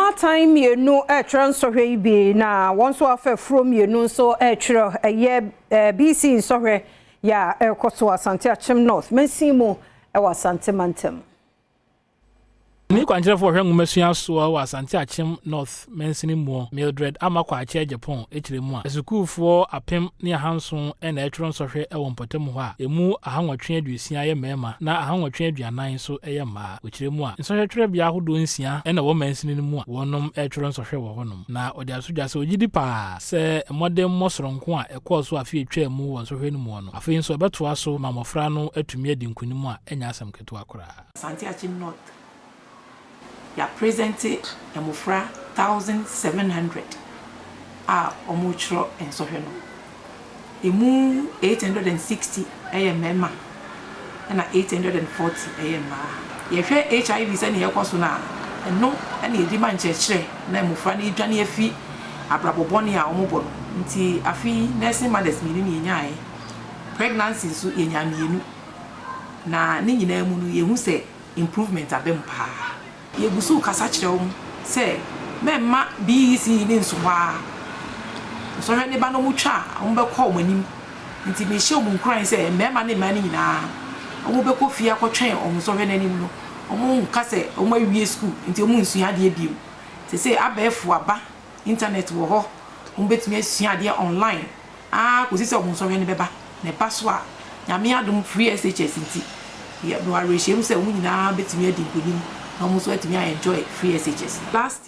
Mmaatan mmienu retwerɛ nsɔhwɛ yi bi na wɔn nso afa afuro mmienu nso retwerɛ ɛyɛ BECE nsɔhwɛ yɛ a ɛrekɔ so Asante Akyem North mansin mu wɔ Asante mantam. Ne kwankyerɛfoɔ ɔhwɛ nwomasua soɔ wɔ Asante Akyem North mansini muɔ, Mildred Amakɔ Agyepong kyerɛ mu a, asukuufoɔ 1700 na ɛtwerɛ nsɔhwɛ wɔ mpɔtam hɔ a, ɛmu 860 yɛ mmarima na 840 nso yɛ mmaa. Wɔkyerɛ mu a, nsɔhwɛ twerɛbea ahodoɔ nsia na ɛwɔ mansini no mu a wɔnom retwerɛ nsɔhwɛ wɔ hɔnom. Na ɔde ato dwa sɛ ɔgye di paa sɛ mmɔdemmɔ soronko a ɛkɔɔ so afe a ɛtwaa mu wɔ nsɔhwɛ no muɔ no, afei nso ɛbɛtoa so ma mmɔfra no atumi adi nkonim a ɛnyɛ asɛm ketewa koraa. Asante Akyem North, yɛapresente mmɔfra 1700 a wɔretwerɛ nsɔhwɛ no. Emu 860 yɛ mmarima ɛna 840 yɛ mmaa. Yɛhwɛ HIV sɛnea ɛkɔ so no a, ɛno na yɛde ma nkyerɛkyerɛ na mmɔfra no adwane afi abrabɔ bɔne a wɔbɔ no. Nti afe nursing mothers mmienu na yɛnyaeɛ. Pregnancy nso yɛnyaa mmienu. Na ne nyinaa mu no, yɛhu sɛ improvement aba mu paa. Yɛgu so kasa kyerɛ wɔn sɛ mɛmma BECE ne nso hɔ a nsɔhwɛ ne ba no wɔtwa a, wɔbɛkɔ wɔn anim. Nti mehyɛ wɔn nkuran sɛ mmarima ne mmaa no nyinaa, wɔbɛkɔ fie akɔtwɛn wɔn nsɔhwɛ no anim no, wɔn nka sɛ wɔn awie school nti wɔn nsua adeɛ bio. Sese abɛɛfo aba, internet wɔ hɔ, wɔn bɛtumi asua adeɛ online aa kɔsi sɛ wɔn nsɔhwɛ no bɛba. Na ɛba so a, Nyame adom, free SHS nti, yɛ mewɔ awerɛhyɛmu sɛ wɔn nyinaa bɛtumi adi nkonim na wɔn nso atumi enjoy free SHS. Last